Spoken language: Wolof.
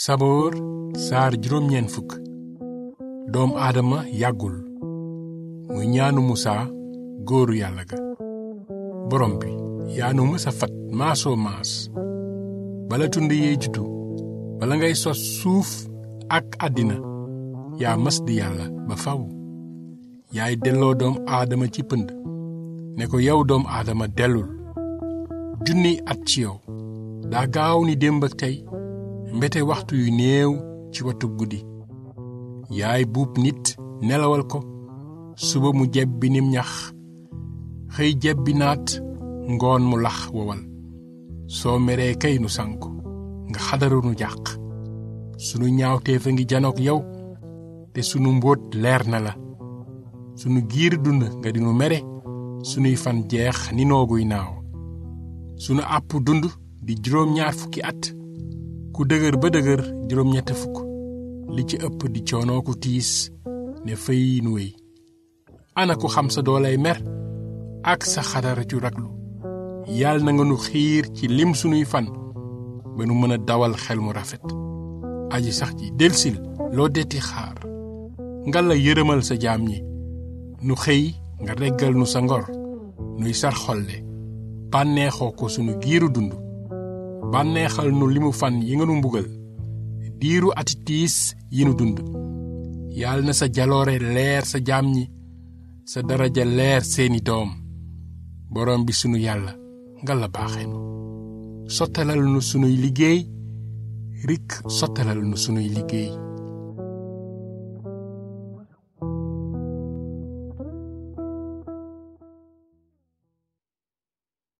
saboor saar juróom-ñeent fukk doom aadama yàggul muy ñaanu musaa góoru yàlla ga borom bi yaa nu mësa fat maasoo maas bala tund yee juddu bala ngay sos suuf ak àddina yaa mës di yàlla ba faw yaay delloo doom aadama ci pënd ne ko yow doom aadama dellul junniy at ci yow daa gaaw ni démb ak tey mbete waxtu yu néew ci watu guddi yaay buub nit nelawal ko suba mu jebbi nim ñax xëy jebbi naat ngoon mu lax wowal soo meree kay nu sanku nga xadaru nu jàq sunu ñaawteef a ngi janook yow te sunu mbóot leer na la sunu giir dund nga dinu mere sunuy fan jeex ni nooguy naaw sunu àpp dund di juróom-ñaar fukki at ku dëgër ba dëgër juróom-ñett fukk li ci ëpp di coonoo ku tiis ne fay nu wéy ana ku xam sa doolay mer ak sa xadara cu raglu yàlla na nga nu xiir ci lim sunuy fan ba nu mën a dawal xel mu rafet aji sax ji delsil loo detti xaar nga la yërëmal sa jaam ñi nu xëy nga reggal nu sa ngor nuy sar xolle bànneexoo ko sunu giiru dund bànneexal nu limu fan yi nga nu mbugal diiru ati tiis yi nu dund yàlla na sa jaloore leer sa jaam ñi sa daraja leer seeni doom borom bi sunu yàlla nga la baaxe nu sottalal nu sunuy liggéey rik sottalal nu sunuy liggéey